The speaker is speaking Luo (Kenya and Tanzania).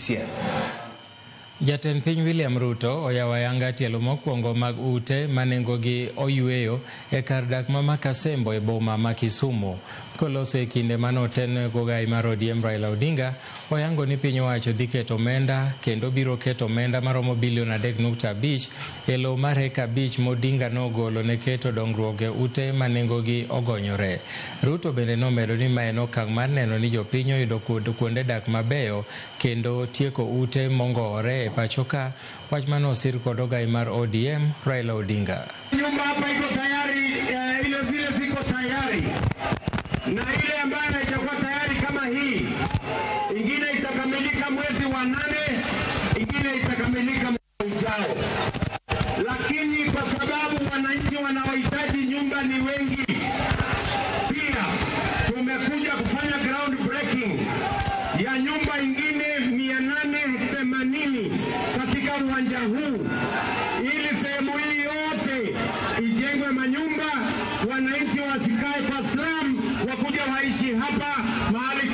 Year. Jatend piny William Ruto oyawo ayanga tielo mokwongo mag ute ma nengogi oyweyo e kar dak ma Makasembo e boma ma Kisumu. Koloso e kinde mane oten gogai mar ODM Raila Odinga, oyango ni piny owacho dhi keto omenda kendo biro keto omenda maromo bilion 3.5 e lowo mar heka 5 ma Odinga nogolo ne keto dongruok e ute ma nengogi ogonyore. Ruto bende nomedo ni ma en okang' mar neno ni jopiny oyudo kuonde dak mabeyo kendo tieko ute mongowore e pacho ka, wach mane osir kod ogai mar ODM Raila Odinga. Nyumba hapa iko tayari, ile zile ziko tayari na ile ambayo haijakuwa tayari kama hii, ingine itakamilika mwezi wa 8, ingine itakamilika mwezi ujao. Lakini kwa sababu wananchi wanaohitaji nyumba ni wengi, pia tumekuja kufanya ground breaking ya nyumba ingine 880 katika uwanja huu, ili sehemu hii yote ijengwe manyumba, wananchi wasikae kwa slum, wakuja waishi hapa mahali